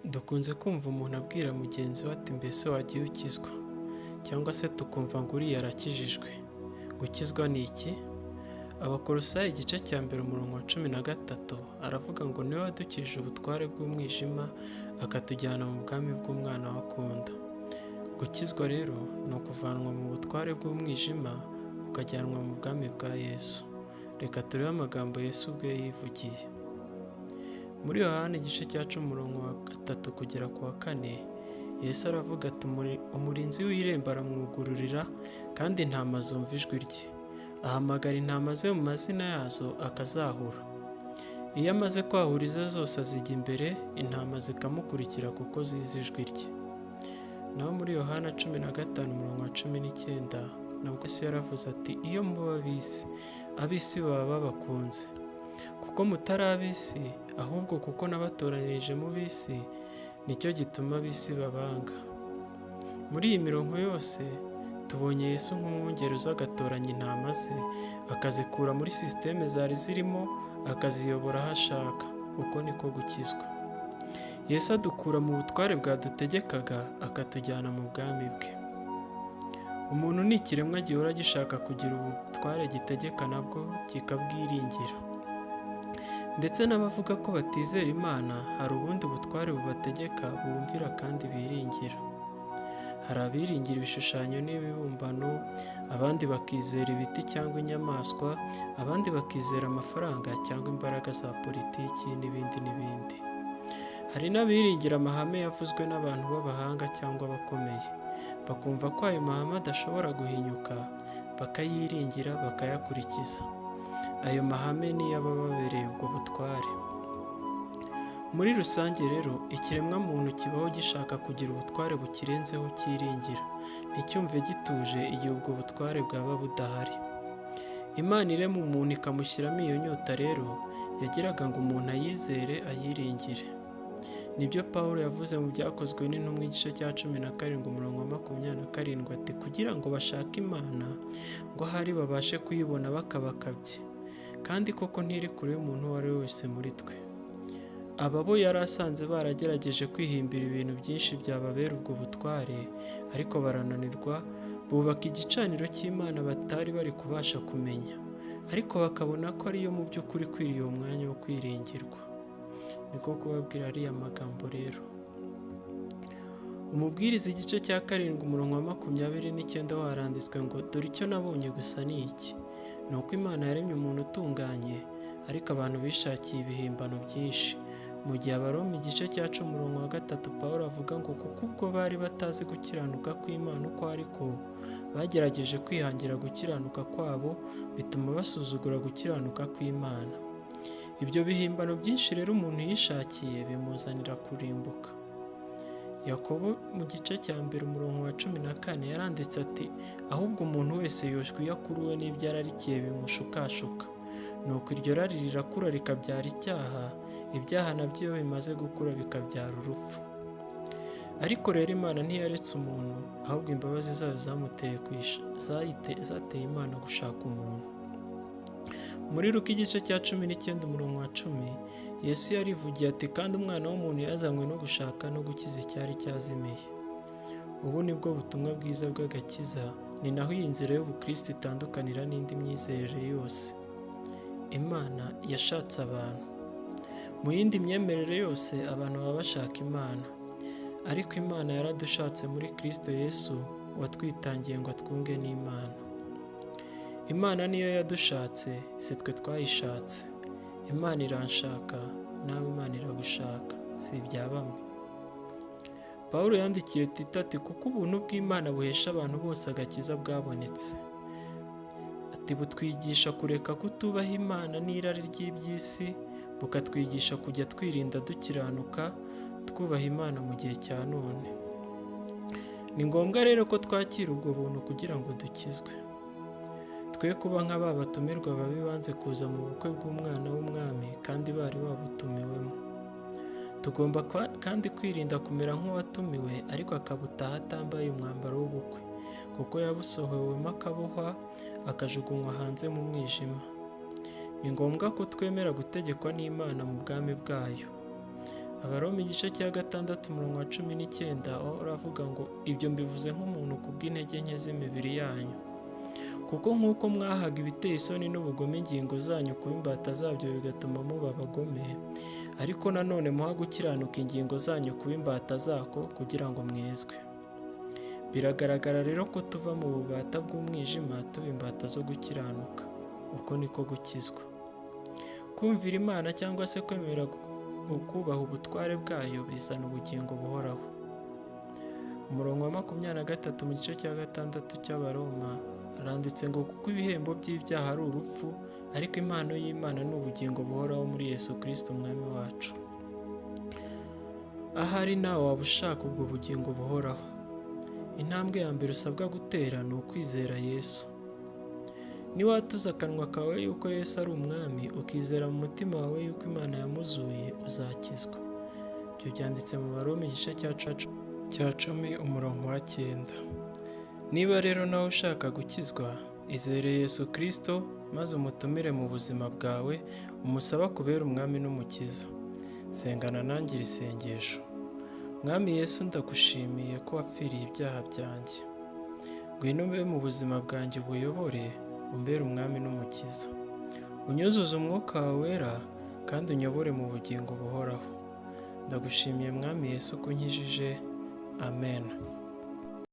Dukunze kumva umuntu abwira mugenzi we ati mbese wagiye ukizwa? Cyangwa se tukumva ngo uriya arakijijwe. Gukizwa ni iki? Abakolosayi igice cya mbere umurongo wa 13 aravuga ngo niwe wadukijije ubutware bw'umwijima akatujyana mu bwami bw'umwana we akunda. Gukizwa rero ni ukuvanwa mu butware bw'umwijima ukajyanwa mu bwami bwa Yesu. Reka turebe amagambo Yesu ubwe yivugiye. Muri Yohana igice cya 10 umurongo wa 3 kugera ku wa 4, Yesu aravuga ati umurinzi w'irembo aramwugururira kandi intama zumva ijwi rye. Ahamagara intama ze mu mazina yazo akazahura. Iyo amaze kwahura ize zose azijya imbere, intama zikamukurikira kuko zizi ijwi rye. Naho muri Yohana 15 umurongo wa 19 nabwo Yesu yaravuze ati iyo muba ab'isi, ab'isi baba babakunze. Kuko mutari ab'isi, ahubwo kuko nabatoranyirije mu b'isi, nicyo gituma ab'isi babanga. Muri iyi mirongo yose tubonye Yesu nk'umwungeri uza agatoranya intama ze, akazikura muri sisiteme zari zirimo, akaziyobora aho ashaka. Uko niko gukizwa. Yesu adukura mu butware bwadutegekaga, akatujyana mu bwami bwe. Umuntu ni ikiremwa gihora gishaka kugira ubutware gitegeka nabwo kikabwiringira. Ndetse n'abavuga ko batizera Imana, hari ubundi butware bubategeka bumvira kandi biringira. Hari abiringira ibishushanyo n'ibibumbano, abandi bakizera ibiti cyangwa inyamaswa, abandi bakizera amafaranga cyangwa imbaraga za politiki n'ibindi n'ibindi. Hari n'abiringira amahame yavuzwe n'abantu b'abahanga cyangwa abakomeye, bakumva ko ayo mahame adashobora guhinyuka, bakayiringira bakayakurikiza. Ayo mahame niyo aba ababereye ubwo butware. Muri rusange rero, ikiremwamuntu kibaho gishaka kugira ubutware bukirenzeho cyiringira, nticyumve gituje igihe ubwo butware bwaba budahari. Imana irema umuntu ikamushyiramo iyo nyota rero, yagiraga ngo umuntu ayizere ayiringire. Nibyo Pawulo yavuze mu Byakozwe n'Intumwa igice cya 17 umurongo wa 27 ati kugira ngo bashake Imana ngo ahari babashe kuyibona bakabakabye, kandi koko ntiri kure y'umuntu uwo ari we wese muri twe. Aba bo yari asanze baragerageje kwihimbira ibintu byinshi byababera ubwo butware, ariko barananirwa, bubaka igicaniro cy'Imana batari bari kubasha kumenya, ariko bakabona ko ariyo mu by'ukuri ikwiriye uwo mwanya wo kwiringirwa. Niko kubabwira ariya magambo rero. Umubwiriza igice cya 7 umurongo wa 29 waranditswe ngo dore icyo nabonye gusa ni iki, ni uko Imana yaremye umuntu utunganye, ariko abantu bishakiye ibihimbano byinshi. Mu gihe Abaroma igice cya 10 umurongo wa 3 Pawulo avuga ngo kuko ubwo bari batazi gukiranuka kw'Imana uko ari ko, bagerageje kwihangira gukiranuka kwabo, bituma basuzugura gukiranuka kw'Imana. Ibyo bihimbano byinshi rero umuntu yishakiye bimuzanira kurimbuka. Yakobo mu gice cya 1 umurongo wa 14 yaranditse ati ahubwo umuntu wese yoshywa iyo akuruwe n'ibyo ararikiye bimushukashuka. Nuko iryo rari rirakura rikabyara icyaha, ibyaha nabyo iyo bimaze gukura bikabyara urupfu. Ariko rero Imana ntiyaretse umuntu, ahubwo imbabazi zayo zateye Imana gushaka umuntu. Muri Luka igice cya 19 umurongo wa 10, Yesu yarivugiye ati kandi umwana w'umuntu yazanywe no gushaka no gukiza icyari cyazimiye. Ubu ni bwo butumwa bwiza bw'agakiza, ni naho iyi nzira y'ubukristo itandukanira n'indi myizerere yose. Imana yashatse abantu. Mu yindi myemerere yose abantu baba bashaka Imana, ariko Imana yaradushatse muri Kristo Yesu watwitangiye ngo atwunge n'Imana. Imana niyo yadushatse, si twe twayishatse. Imana iranshaka, nawe Imana iragushaka, si ibya bamwe. Pawulo yandikiye Tito ati kuko ubuntu bw'Imana buhesha abantu bose agakiza bwabonetse. Ati butwigisha kureka kutubaha Imana n'irari ry'iby'isi, bukatwigisha kujya twirinda dukiranuka, twubaha Imana mu gihe cya none. Ni ngombwa rero ko twakira ubwo buntu kugira ngo dukizwe. Twe kuba nka ba batumirwa babi banze kuza mu bukwe bw'umwana w'umwami kandi bari babutumiwemo. Tugomba kandi kwirinda kumera nk'uwatumiwe ariko akabutaha atambaye umwambaro w'ubukwe, kuko yabusohowemo akabohwa, akajugunywa hanze mu mwijima. Ni ngombwa ko twemera gutegekwa n'Imana mu bwami bwayo. Abaroma igice cya 6 umurongo wa 19 aho uravuga ngo ibyo mbivuze nk'umuntu kubw'intege nke z'imibiri yanyu. Kuko nk'uko mwahaga ibiteye isoni n'ubugome ingingo zanyu kuba imbata zabyo bigatuma muba abagome, ariko nanone muha gukiranuka ingingo zanyu kuba imbata zako kugira ngo mwezwe. Biragaragara rero ko tuva mu bubata bw'umwijima tuba imbata zo gukiranuka. Uko niko gukizwa. Kumvira Imana cyangwa se kwemera kubaha ubutware bwayo bizana ubugingo buhoraho. Umurongo wa 23 mu gice cya 6 cy'Abaroma haranditse ngo kuko ibihembo by'ibyaha ari urupfu, ariko impano y'Imana ni ubugingo buhoraho muri Yesu Kristo Umwami wacu. Ahari nawe waba ushaka ubwo bugingo buhoraho. Intambwe ya mbere usabwa gutera ni ukwizera Yesu. Niwatuza akanwa kawe yuko Yesu ari Umwami, ukizera mu mutima wawe yuko Imana yamuzuye, uzakizwa. Ibyo byanditse mu Baroma igice cya 10 umurongo wa 9. Niba rero nawe ushaka gukizwa, izere Yesu Kristo maze umutumire mu buzima bwawe, umusabe akubere Umwami n'Umukiza. Sengana nanjye iri sengesho. Mwami Yesu, ndagushimiye ko wapfiriye ibyaha byanjye. Ngwino ube mu buzima bwanjye ubuyobore, umbere Umwami n'Umukiza. Unyuzuze umwuka wawe wera kandi unyobore mu bugingo buhoraho. Ndagushimiye Mwami Yesu ko unkijije. Amen.